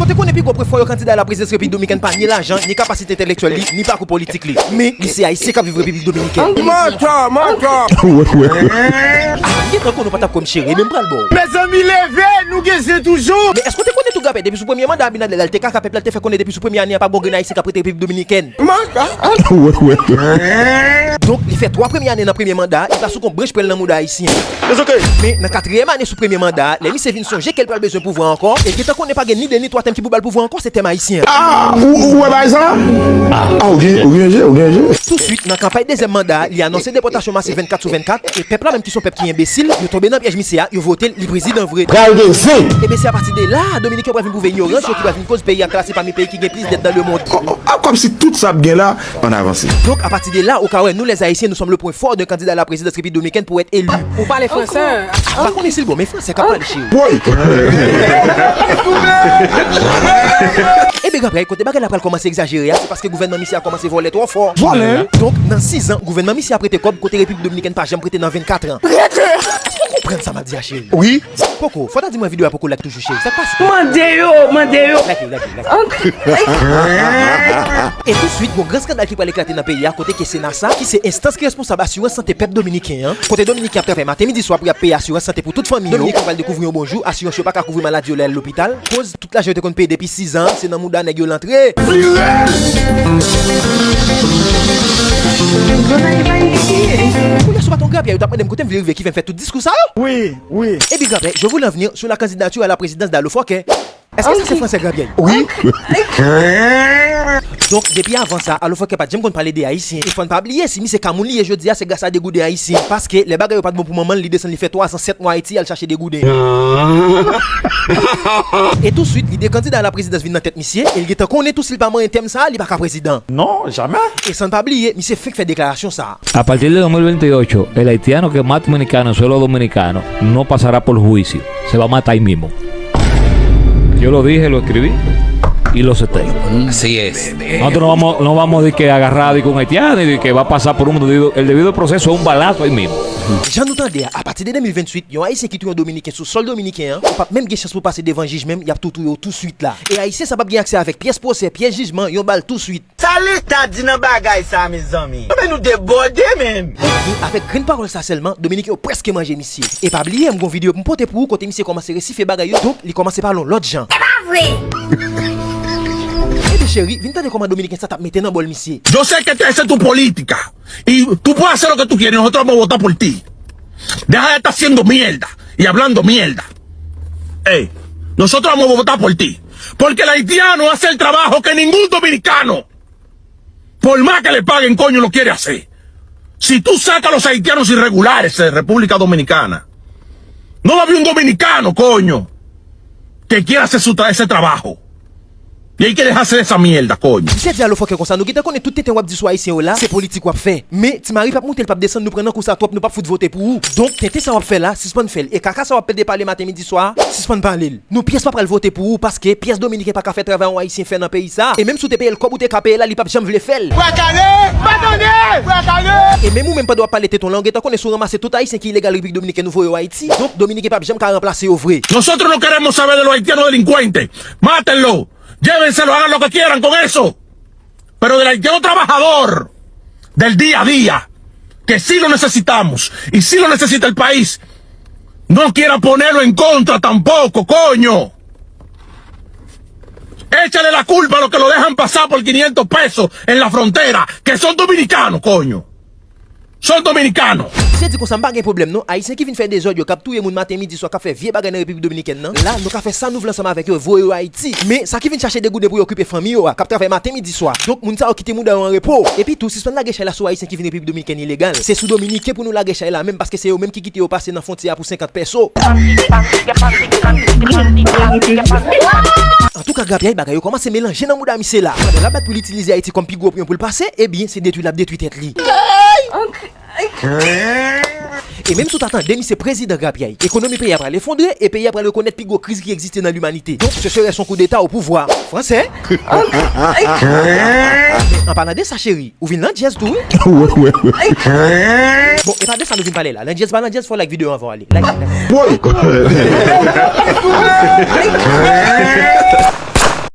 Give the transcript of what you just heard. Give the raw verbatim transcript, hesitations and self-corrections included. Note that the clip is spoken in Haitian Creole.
Ou te konnen pi gwo pwen fò yon kandida a la prezidans Repiblik Dominikèn pa ni lajan, ni kapasite entèlektyèl li, ni pakou politik li. Men, li se Ayisyen k ap viv Repiblik Dominikèn. Mantò, mantò. Wè, wè. Ah, m gentan konnen w pa t ap kwè m, cheri, men m pral ba w. Mezanmi, leve, nou gen zen toujou. Men èske w te konnen tou, Grapyay, depi sou premye manda Abinader la, li te kaka pèp la, li te fè konnen depi sou premye ane a pa gen yon grenn Ayisyen k ap rete Repiblik Dominikèn? Mantò. Wè, wè. Donk, li fè twa premye ane nan premye manda, li pa sou kon branch pwèl nan mouda Ayisyen. Men nan katriyèm ane sou premye manda, lè misye vin sonje ke l pral bezwen pouvwa ankò, e l gentan konnen pa gen ni de ni twa tèm ki pou ba l pouvwa ankò, se tèm ayisyen an. Ah, ou, ou wè bagay sa? Ah, ou gen, ou gen je, ou gen je. Touswit, nan kanpay dezyèm manda, li anonse depòtasyon masiv vennkat sou vennkat, e pèp la menm ki se yon pèp ki enbesil, yo tonbe nan pyèj misye a, yo vote l, li prezidan vre. Pral gen zen. Ebyen, se apati de la a, Dominiken yo pral vin pwouve inyorans yo ki pral vin koz peyi a klase pami peyi ki gen plis dèt nan lemonn. Oh, oh, ah, kòmsi tout sa ap gen la, ann avanse. Donk, apati de la, ou ka wè, nous les Haïtiens, nous sommes le point fort d'un candidat à la présidence République dominicaine pour être élu. Ou pale fransè? M pa konnen si l bon, men fransè k ap pale, cheri. Woy! Ebyen, Grapyay, kote bagay la pral kòmanse egzajere a, se paske gouvènman misye a kòmanse vòlè twò fò. Vòlè? Donk, nan sizan, gouvènman misye a prete kòb kote Repiblik Dominikèn pa janm prete nan vennkat an. Èske w konprann sa m ap di a, cheri? Wi. Poko, fò w ta di mwen videyo a poko like toujou, cheri. Sa k pase? Mande yo, mande yo. Like, like, like. E touswit, gon gran eskandal ki pral eklate nan peyi a, kote ke Senasa, ki se enstans ki responsab asirans sante pèp dominiken an, kote dominiken ap travay maten, midi, swa pou y ap peye asirans sante pou tout fanmi yo. Dominiken pral dekouvri yon bon jou, asirans yo pa ka kouvri maladi yo lè y al lopital. Koz tout lajan yo te konn peye depi sizan, se nan mouda nèg yo l antre. Kounye a, si w pa t yon grapyay, ou t ap mande m kote m vle rive ki fè m fè tout diskou sa yo. Wi, wi. Ebyen, Grapyay, je voulais en venir sur la candidature à la présidence d'Alo Fòkè. Èske sa se fransè, Grapyay? Wi. Donk, depi avan sa, Alo Fòkè pa t janm konn pale de Ayisyen. E fò n pa bliye, si misye ka moun li ye jodi a, se gras a degouden ayisyen. Paske, lè bagay yo pa t bon pou manman l, li desann, li fè twa zan, sèt mwa Ayiti, al chache degouden. E touswit, li de kandida a la prezidans vin nan tèt misye, e l gentan konnen tou si l pa manyen tèm sa a, li pa ka prezidan. Non, jamè. E san n pa bliye, misye fenk fè deklarasyon sa a. A partir de dos mil veintiocho, el haitiano que más dominicano son los dominicanos no pasará por juicio. Se va a matar ahí mismo. Yo lo dije, lo escribí y lo sostengo. Así es. Nosotros no vamos, no vamos de que agarrar de que un haitiano y de que va a pasar por un debido, el debido proceso es un balazo ahí mismo. Jan nou tande a, apati de de mil venntuit, yon Ayisyen ki touye yon Dominiken sou sòl dominiken an, ou p ap menm gen chans pou pase devan jij menm, y ap tou touye w touswit la. E Ayisyen sa p ap gen aksè avèk pyès pwosè, pyès jijman, yon bal touswit. Sa Leta di nan bagay sa, mezanmi? Men nou debòde menm! Ebyen, avèk grenn pawòl sa sèlman, Dominiken yo prèske manje misye. E pa bliye, m gon videyo pou m pote pou ou kote misye kòmanse resi fè bagay yo, donk li kòmanse pale yon lòt jan. Se pa vre! Ebyen cheri, vin tande kòman Dominiken sa t ap mete nan bòl misye. Yo sé ke tú haces tu política y tú puedes hacer lo que tú quieres, nosotros vamos a votar por ti. Deja de estar haciendo mierda y hablando mierda. Ey, nosotros vamos a votar por ti. Porque el haitiano hace el trabajo que ningún dominicano, por más que le paguen, coño, lo quiere hacer. Si tú sacas a los haitianos irregulares de República Dominicana, no va a haber un dominicano, coño, que quiera hacer su tra- ese trabajo. Y hay que dejarse de esa mierda, coño. Misye di Alo Fòkè konsa, nou gentan konnen tout tenten w ap di sou Ayisyen yo la, se politik w ap fè. Men, Ti Mari p ap monte, l p ap desann, nou pran nan kou sa twòp, nou p ap fout vote pou ou. Donk, tenten sa w ap fè la, sispann fè l. E kaka sa w ap plede pale maten, midi, swa, sispann pale l. Nou pyès pa pral vote pou ou, paske pyès Dominiken pa ka fè travay yon Ayisyen fè nan peyi sa. E menm si w te peye l kòb ou te ka peye la, li p ap janm vle fè l. Bwa kale! Batone! Bwa kale! E menm ou menm, pandan w ap pale teton la, ou gentan konnen si w ranmase tout Ayisyen ki ilegal Repiblik Dominikèn, ou voye yo Ayiti. Donk, Dominiken p ap janm ka ranplase yo vre. Nosotros no queremos saber de los haitianos delincuentes. Mátenlo, llévenselo, hagan lo que quieran con eso. Pero del haitiano trabajador, del día a día, que sí lo necesitamos y sí lo necesita el país, no quieran ponerlo en contra tampoco, coño. Échale la culpa a los que lo dejan pasar por quinientos pesos en la frontera, que son dominicanos, coño. Son dominicanos. Misye di konsa, m pa gen pwoblèm non. Ayisyen ki vin fè dezòd yo, k ap touye moun maten, midi, swa, k ap fè vye bagay nan Repiblik Dominikèn nan, la, nou ka fè sa nou vle ansanm avèk yo, voye yo Ayiti. Men, sa ki vin chache degouden pou yo okipe fanmi yo a, k ap travay maten, midi, swa. Donk, moun sa yo kite mouda yo an repo. Epi tou, sispann lage chay la sou Ayisyen ki vin Repiblik Dominikèn ilegal. Se sou Dominiken pou nou lage chay la menm, paske se yo menm ki kite yo pase nan fwontyè a pou senkant pèso. Antouka, Grapyay, bagay yo kòmanse melanje nan mouda misye la. Pandan l ap bat pou l itilize Ayiti kòm pi gwo pwen pou l pase, ebyen, se detwi l ap detwi tèt li. E menm si w ta tande misye prezidan, Grapyay, ekonomi peyi a pral efondre e peyi a pral rekonèt pi gwo kriz ki egziste nan limanite. Donk, ce serait son coup d'État au pouvoir. Fransè. An palan de sa, cheri, ou vin landjèz tou, wi. Bon, e pa de sa nou vin pale la. Landjèz pa landjèz, fò w like videyo anvan w ale. Like, like. Woy! Woy!